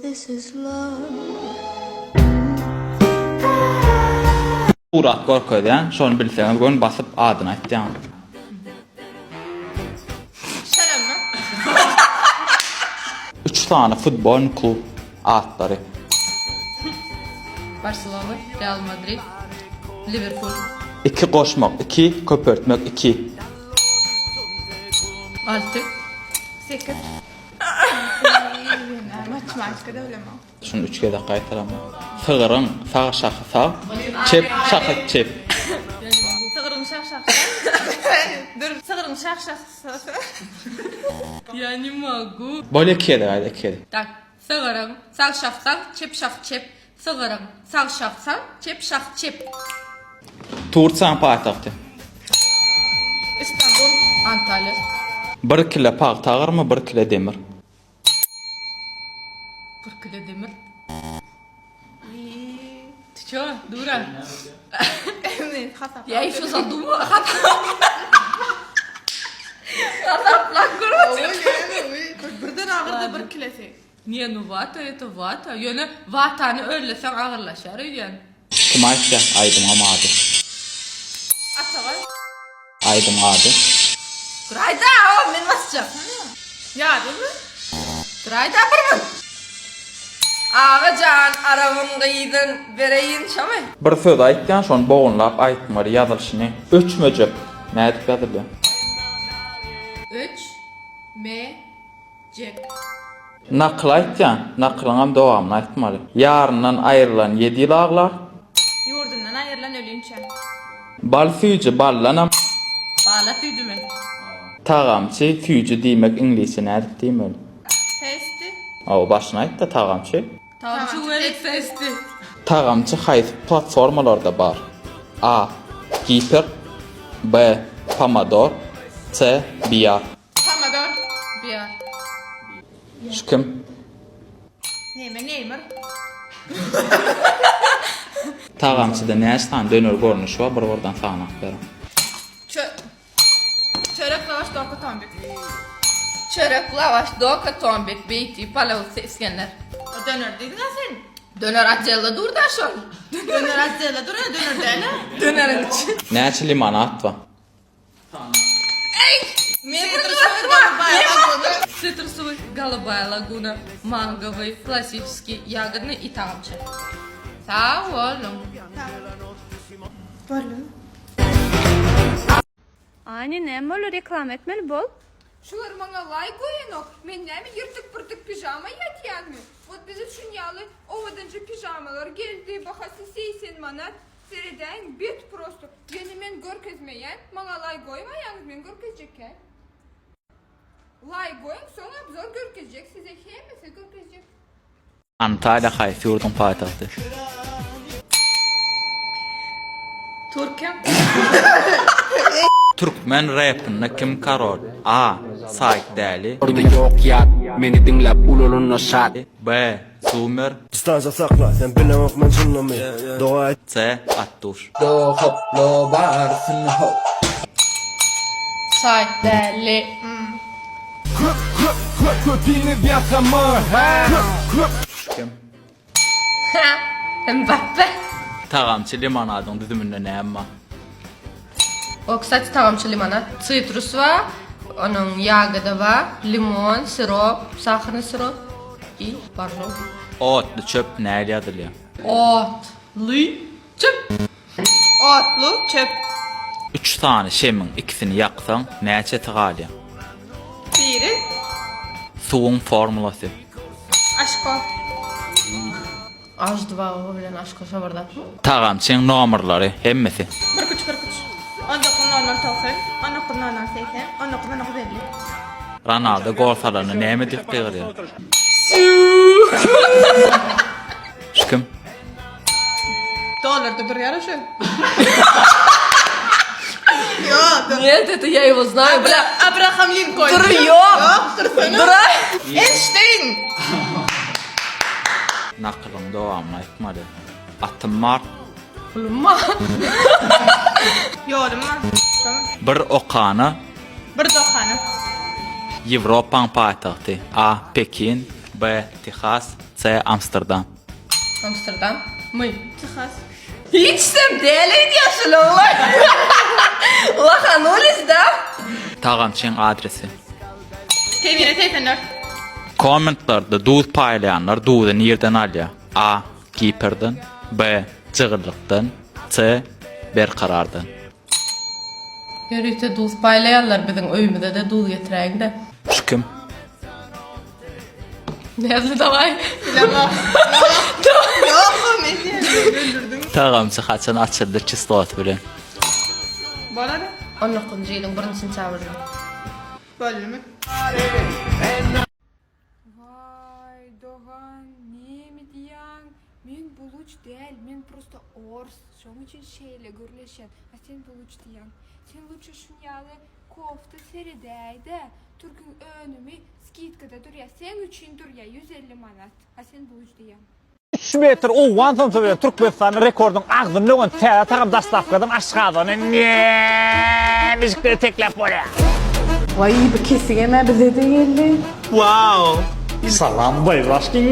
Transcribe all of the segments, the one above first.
this is love. Surat görkezýän, şony bilseňiz göni basyp adyny aýtýaňyz. Şelemmi? Üç sany futbolny klub atlary. Barselona, Real Madrid, Liwerpul. Iki goşmak iki, köpeltmek iki. Alty. Sekiz. Matematikada bilemok. Şuny üç gezek gaýtalama. Sygryň sag şahy sag, çep şahy çep. Sygryň şah şahy sag. Dur, sygryň şah şahy sag. Ya ne mogu. Bolýa iki gezek aýt, iki gezek. Tak, sygryň sag şahy sag, çep şahy çep. Sygryň sag şahy sag, çep şahy çep. Tursiýanyň paýtagty. Istanbul, Antalýa. Bir kile pagta agyrmy, bir kile demir? Bir kile demir. Ty ço, dura. Ya ýa zadumala. Hasaplap görüp Birden agyrdy bir kilesi. Ne nu wata это wata. Ýöne watany örleseň agyrlaşýar öýdýän. Kim aýtýa aýdymyňam ady. Atabaý. Aýdymyň ady. Duraýda o men basjak. Ýadymy? Duraýda bir min. Aga jan arabyň gyzyn bereýin şomy? Bir söz aýtýan şony bogunlap aýtmaly ýazylşyny. Öçmejek nädip ýazylýa? Öç me jek. Nakyl aýtýan, nakylyňam dowamyny aýtmaly. Ýaryndan aýrylan ýedi ýyl aglar. Ýurdundan aýrylan ölinçä. Bal süýji baldanam. Bala süýjümi? Tagamçy, süýji diýmek iňlisçe nädip diýmeli? Tasty. Hawa, başyny aýtda, tagamçy. Tagamçy very tasty. Tagamçy haýsy platformalarda bar? A. Giper B. Pomodor C. Biýar. Pomodor. Biýar. Şu kim? Neme Neýmar. Tagamçyda näçe sany döner görnüşi bar bir birden sanap beriň. Çö Çörek lavaş doka tombik. Çörek lavaş doka tombik beýti palaw isgender. O döner diýdiň-ä sen. Döner otdelda dur-da şol. Döner otdelda dur, döner däl-ä. Döneriň içi. Näçe limonad bar? Sitrusowый, голубая лагуна, mangowy, klassiçeskiý, ýagodnyý i tagamçy. Sag boluň. Boldumy? Ani näme boldy reklama etmeli bol. Şular maňa laý goýanok, men näme ýyrtyk-pyrtyk pižama ýatýanmy? Wot bize şun ýaly owadanja pižamalar geldi, bahasy 80 manat. Seredäýiň bet prosto. Ýöne men görkezmeýän, maňa laý goýmaýaňyz men görkezjekkä. Laý goýuň soň obzor görkezjek size hemmesi görkezjek. Antalýa haýsy ýurduň paýtagty? Türkiýe. Türkmen repinde kim karol? A. Saýt Däli. Orda ýok ýat, meni diňläp ulalanyna şat. B. Sumer. Distansiýa sakla, sen bileňok men çynymy Doga et. C. Atduş. Do hop lo barsyn hop. Saýt däli. Köp köp köp köpimiz ýasama hä köp köp. Şu kim? Mbappe. Tagamçy limonadyň düzüminde näme bar? O kstati tagamçy limonad sitrus bar, onuň ýagody bar, limon, sirop, sahrny sirop i barzo. Otly çöp nähili ýazylýar? Otly çöp. Otly çöp. Üç sany şemiň ikisini ýaksaň näçesi galýar? Biri. Suwuň formulasy. Aşko. Aj dwa bilen aşko şo bir zatmy? Tagamçyň nomerlary hemmesi. 43 43 19 00 90 19 00 80 19 19 50 Ronaldo gol salanda näme diýip gygyrýar? Şu kim? Dollarda durýar şu. Нет, это я его знаю, бля. Abraham Lincoln. Dur ýok. Ýok, dursana. Duray. Einstein. Nakylyň dowamyny aýtmaly. Atym bar. Pulum bar. Ýolum bar. Bir okana. Bir dokana. Ýewropaň paýtagty. A. Pekin. B. Tehas C. Amsterdam. Amsterdam my? Tehas. Hiçsem däl öýdýän şul oglan. Lohanulis da. Tagamçyň adresi. Kebire 84. Kommentlarda duz paýlaýanlar duzy nirden alýar? A. Giperden B. Jygyllykdan C. Berkarardan. Ýörite duz paýlaýarlar biziň öýümize-de duz getiräýiňdä. Şu kim? Näzli dawaý. Tagamçy haçan açyldy çislosy bilen? Bolady. 19-njy ýylyň birinji sentýabrynda. Boldumy? Waý, dogan, neme diýýäň? Men buluç däl, men prosto ors, şoň üçin şeýle gürleşýän, a sen buluç diýýäň. Sen lutçe şun ýaly kofta seredäý-dä, türküň önümi skidkada durýa, seň üçin durýa 150 manat, a sen buluç diýýäň. Üç metr owgan somsa bilen Türkmenistanda rekordyň agzyny döwen täze tagam dastawkadan aşgazany nämejikleri tekläp bolýar. Waý bu kesigem-ä bize-de geldi. Wow! Salam baýraşkin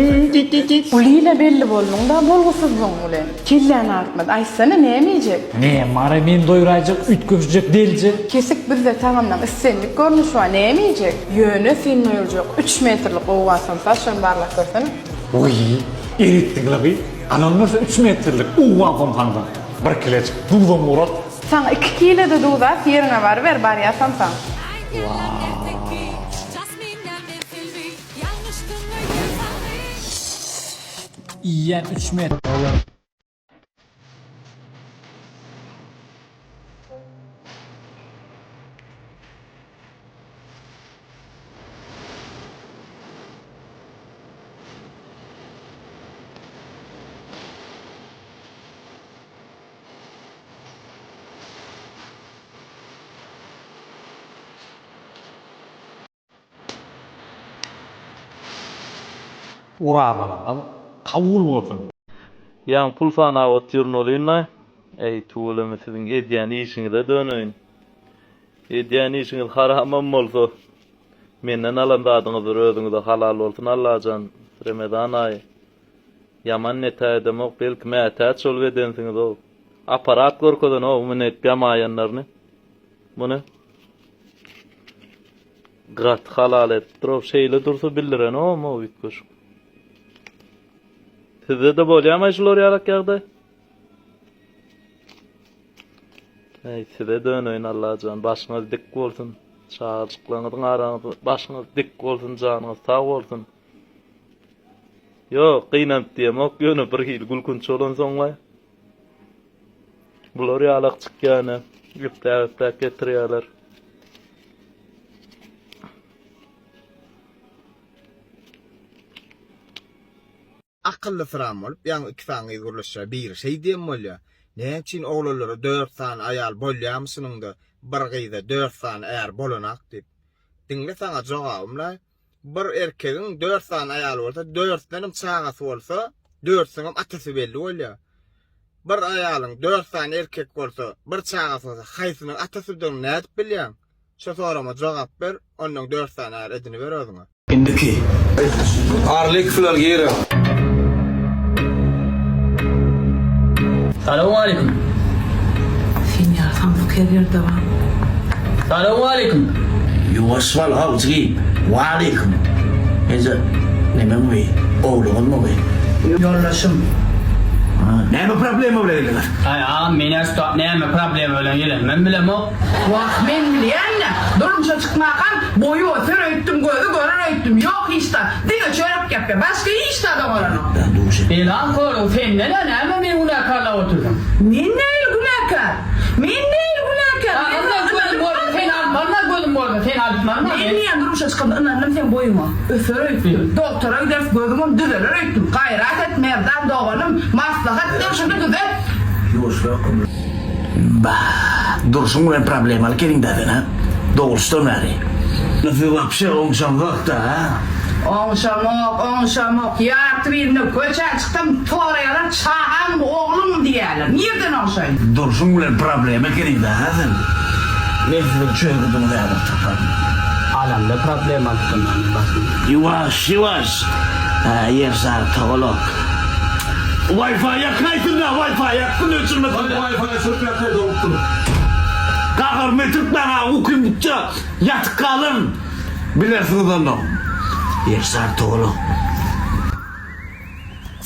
Ulyla belli bolduň-da bolgusyzlygyň bilen. Kelläni artmaz. Aýtsana näme iýjek? Näme bar-a meni doýraýjak üýtgeşijek delje? Kesik bizde tagamlaň islendik görnüşi bar näme iýjek? Ýöne sen doýurjak üç metrlik owgan somsa şony barlap görsene. Wiý, eritdiňle gyz. Alan bolsa üç metrlik owgan somsaňdan bir kilejik duzam gurat. Saňa iki kile-de duz at, ýeriňe baryber, barýa somsaň. Iýýän üç metr. Orazalaryňyz kabul bolsun! Ýaňy pul sanap otyryn welin-laý. Eý, tüweleme siziň edýän işiňize döneýin. Edýän işiňiz haramam bolsa, menden alan zadyňyz bir özüňize halal bolsun Allajan. Remezan aýy. Ýaman netä edemok, belki mätäç bolup edensiňiz-ow. Aparat görkezenow muny edip ýamaýanlaryny. Muny. Gaty halal edipdir-ow. Şeýle dursa bildirenogam-ow üýtgeşik. Sizde-de bolýamy şular ýalak ýagdaý? Eý, size döneýin Allajan, başyňyz dik bolsun. Çagajyklaryňyzyň araňyzda başyňyz dik bolsun, janyňyz sag bolsun. Ýok, gynanyp diýemok, ýöne bir hili gülkünç bolansoňlaý. Bular ýalak çykýany epläp-epläp getirýärler. Akyllysyran bolup, ýaňy iki sany gyz gürleşýär, biri şeý diýen bolýar, Näme üçin oglanlara dört sany aýal bolýamyşynyňda bir gyza dört sany är bolanak diýip. Diňle saňa jogabym-laý, bir erkegiň dört sany aýaly bolsa, dörtüdenem çagasy bolsa, dörtüsiniňem atasy belli bolýar. Bir aýalyň dört sany erkek bolsa, bir çagasy bolsa, haýsynyň atasydygyny nädip bilýäň? Şo sorama jogap ber, ondan dört sany är ediniber özüňe. Indiki. Arlykowlar giriň. Salowmaleýkim. Sen ýaly samsyk her ýerde bar. Salowmaleýkim. Ýuwaş bol how jigim. Waleýkim. Eje, nemeň bu? Gowlugyňmy bu? Ýoldaşym. Näme problema bilen geldiňiz? Aý agam men stop näme problema bilen gelenimem bilemok. Wah men bilýän-dä, durmuşa çykmakam boýy öser öýtdüm, gözi görer öýtdüm, ýok hiç zat, diňe çörek ýapýar, başga hiç zat oňaranok. Belam körügi senden-ä näme meni günäkärläp otyrsyň? Men nähili günäkär? Men nähili günäkär? Men Agam saňa gözüm ynandym. görse seni alypmaryn-a gözüm görse seni alypmaryn-a Men men. diýýän durmuşa çykanda ynandym seň boýuňa öser öýtdüm, dogtora gideris gözüňem düzeler öýtdüm, gaýrat et Merdan doganym, maslahat ber şuny düzet. Ýuwaşrak. Bah, durşuň bilen problemaly ekeniň-dä sen, hä? Dogruşdan bäri. Siz wapşe oňşaňzok-da, hä? Oňşamok, oňşamok. Ýarty birinde köçä çyksam, soraýarlar, çagaňmy, ogluňmy diýýärler. Nirden oňşaýyn? Durşuň bilen problema ekeniň-dä, hä sen? Men siziň çözgüdiňizi häzir taparyn. Galamda problema alypdym men başynda. Ýuwaş ýuwaş ýer şary togalak. Wi-Fi ýakaýsyn-da, Wi-Fi ýaksyn öçürmesin. Wi-Fi öçürip ýakaý dolup dur. Gaharymy getirtmäň ha, ukym gitjek. Ýatyp galaryn. Bilersiňiz onda. Ýer şary togalak.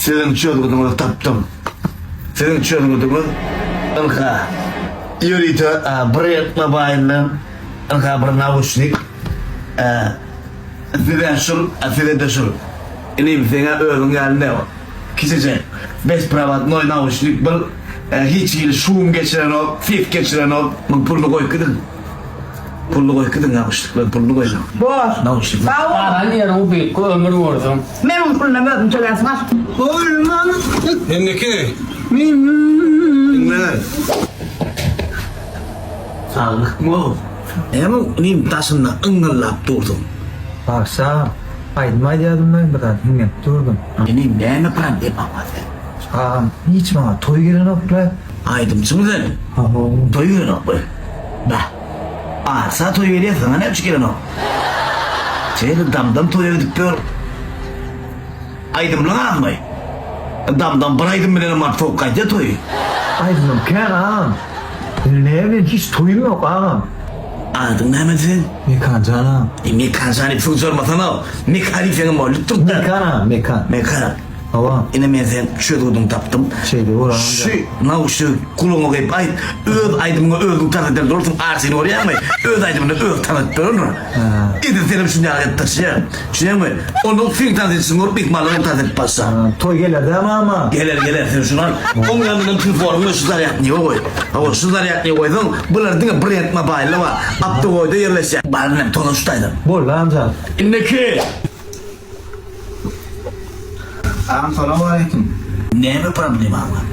Siziň çözgüdiňizi tapdym. Siziň çözgüdiňiz ynha ýörite Brent Mobile-den ynha bir nauşnik. Size şul, size-de şul. Inim, seň-ä özüň ýaly ne kiçijek besprowadnoý nauşnik bil, hiç hili şum geçirenok, ses geçirenok. Muň puluny goýup gidiň. Pully goýup gidiň nauşnikler pully goýuň. Bor. Nauşnikler. Sag bol. Baran ýeriň ubytky ömür bolsun. Meniň pulunam özüň töläsiň al. Bolmam. Indiki. Diňle. Saglykmy? Näme inim daşynda yňňyllap dursuň? Bagşa, aýdym aýdýardym men bir zat hiňlenip durdum. Inim näme problemaň bar seň? Agam hiç maňa toý gelenokla. Aýdymçymy sen? Hawa. Toý gelenokmy? Bäh. Arsa toý gelýär saňa näme üçin gelenok? Şeýle damdam toýa gidip ýör. Aýdymlyň azmy? Damdam bir aýdym bilenem baryp sowup gaýdýar toýy. Aýdymym kän agam. Indi näme men hiç toýum ýok agam. Adyň näme seň? Mekanjan agam. E Mekanjan diýip suwjarmasana. Mekan diýseňem boldy turtda. Mekan agam, Mekan. Mekan. Hawa. Ine men seň çözgüdiňi tapdym. Şeýle bolar amca. Şu nauşnigi gulagyňa gyýyp aýt. Öz aýdymyňa özüň tans eder durarsyň. Arçyny görýäňmi? Öz aýdymyny özi tans edip durandyr. Edil senem şuny ýaly edip taşlaýar. Düşünýäňmi? Ondan seň tans edişiňi görüp myhmanlaram tans edip başlar. Toý geler dämi ama? Geler geler sen şuny al. Oň ýanyndan telefonyňy we şu zarýadnygy goý. Hawa şu zarýadnygy goýsaň bular diňe Brent Mobile-da bar. Aptowoýda ýerleşýär. Bar inem tozan şu taýdan. Boldy amca. Indiki. Agam salowmaleýkim. Näme problemaň bar?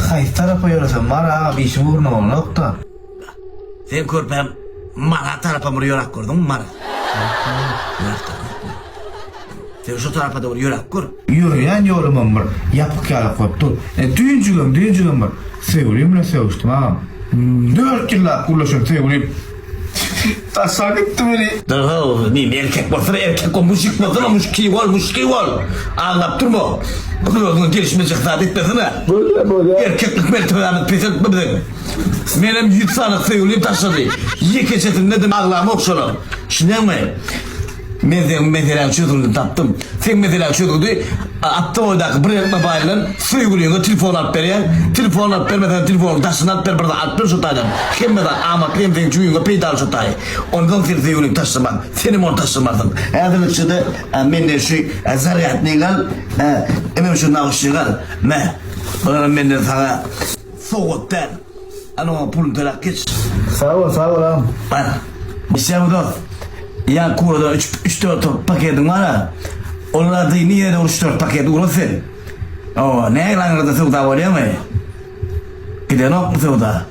Haýsy tarapa ýöresem bar agam işim ugruna bolanokda. Sen körpäm Mara tarapa bir ýöräp gördüňmi Mara? Ýöräp görmediňmi? Sen şo tarapa-da bir ýöräp gör. Ýöreýän ýolumam bir ýapyk ýalak bolup dur. E, düýnjügem, düýnjügem bir söýgülim bilen sögüşdim agam. Dört ýyllap gürleşen söýgülim Taşlap gitdi meni. Dur-how, nim erkek bolsana, erkek bol, muşik bolsana, muşki bol, muşki bol. Aglap durma. Özüňe gelişmejek zat etmesene. Bolýa, bolýa. Erkeklik mertebämizi peseltme biziň. Menem ýüz sany söýgülim taşlady. Ýekejesinde-de aglamok şolar. Düşünýäňmi? Men seň meseläň çözgüdini tapdym. Seň meseläň çözgüdi Atdaboýdaky bir eltme baýyndan söýgüliňe telefon alyp berýäň. Telefon alyp bermeseň telefonyň daşyny alyp ber bir zat alyp ber şo taýdan. Hemme zat amatly hem seň jübiňe peýdaly şo taýy. Onsoň seni söýgüliň taşlamaz. Senem ony taşlamarsyň. Häzirlikçe-de menden şu zarýadnygy al, hemem şu nauşnigi al. Me, bularam menden saňa sowgat däl. Ana oňa puluny töläp geç. Sag bol, sag bol agam. Bar. Işlämi dost. Ýa kurada üç, üç dört paketiň bar-a. Olara dyny ýene bir üç dört paket ugrat sen. Hawa, nägile aňyrda söwda bolýamy? Gidenokmy söwda?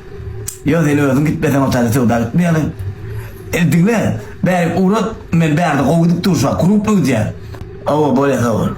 Ýok, sen özüň gitmeseň o taýda söwda gitmeýär. E, diňle, bärik ugrat, men bärde gowy gidip dur şu wagt, krupny gidýär. Hawa, bolýa, sag bol.